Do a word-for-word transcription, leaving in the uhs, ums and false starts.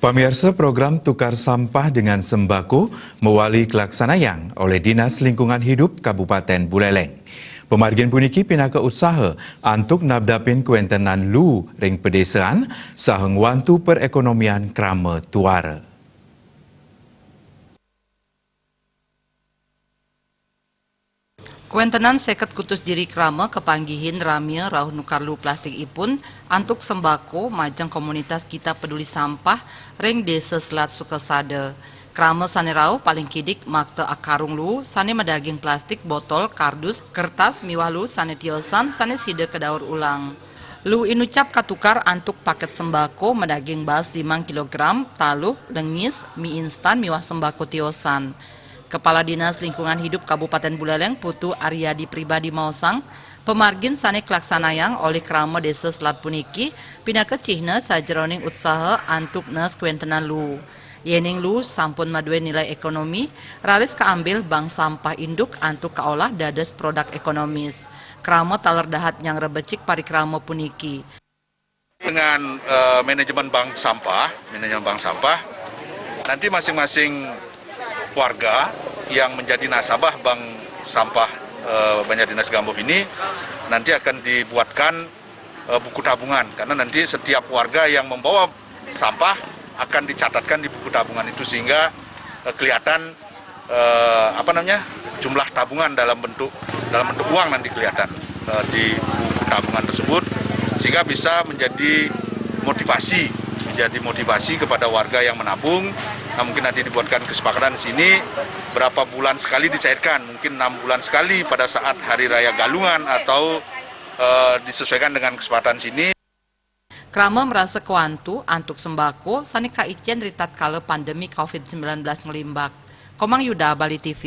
Pamiarsa, program tukar sampah dengan sembako mawali kalaksanayang olih Dinas Lingkungan Hidup Kabupaten Buleleng. Pamargin puniki pinaka usaha antuk napdapin kawentenan luu ring padesaan saha ngwantu perekonomian krama tuara. Kawentenan seket kutus diri krama kapanggihin ramia rauh nukar luu plastikipun antuk sembako majeng komunitas Kita Peduli Sampah ring Desa Selat Sukasada. Krama sane rauh paling kidik makta akarung luu sane madaging plastik, botol, kardus, kertas miwah luu sane tiosan sane sida kadaur ulang. Luu inucap katukar antuk paket sembako madaging baas limang kilogram, taluh, lengis, mi instan miwah sembako tiosan. Kepala Dinas Lingkungan Hidup Kabupaten Buleleng Putu Aryadi Pribadi maosang, pamargin sane kalaksanayang olih krama Desa Selat puniki pinaka cihna sajeroning utsaha antuk nes kawentenan luu. Yening luu sampun madue nilai ekonomi, raris kaambil bank sampah induk antuk kaolah dados produk ekonomis. Krama taler dahat nyangrebecik parikrama puniki. Dengan eh, manajemen bank sampah, manajemen bank sampah, nanti masing-masing warga yang menjadi nasabah bank sampah eh, Banjar Dinas Gambuh ini nanti akan dibuatkan eh, buku tabungan, karena nanti setiap warga yang membawa sampah akan dicatatkan di buku tabungan itu, sehingga eh, kelihatan eh, apa namanya, jumlah tabungan dalam bentuk dalam bentuk uang nanti kelihatan eh, di buku tabungan tersebut, sehingga bisa menjadi motivasi menjadi motivasi kepada warga yang menabung. Nah, mungkin nanti dibuatkan kesepakatan di sini berapa bulan sekali dicairkan, mungkin enam bulan sekali pada saat hari raya Galungan atau eh, disesuaikan dengan kesepakatan sini. Krama marasa kawantu antuk sembako sane kaicen ritatkala pandemi covid sembilan belas nglimbak. Komang Yuda, Bali T V.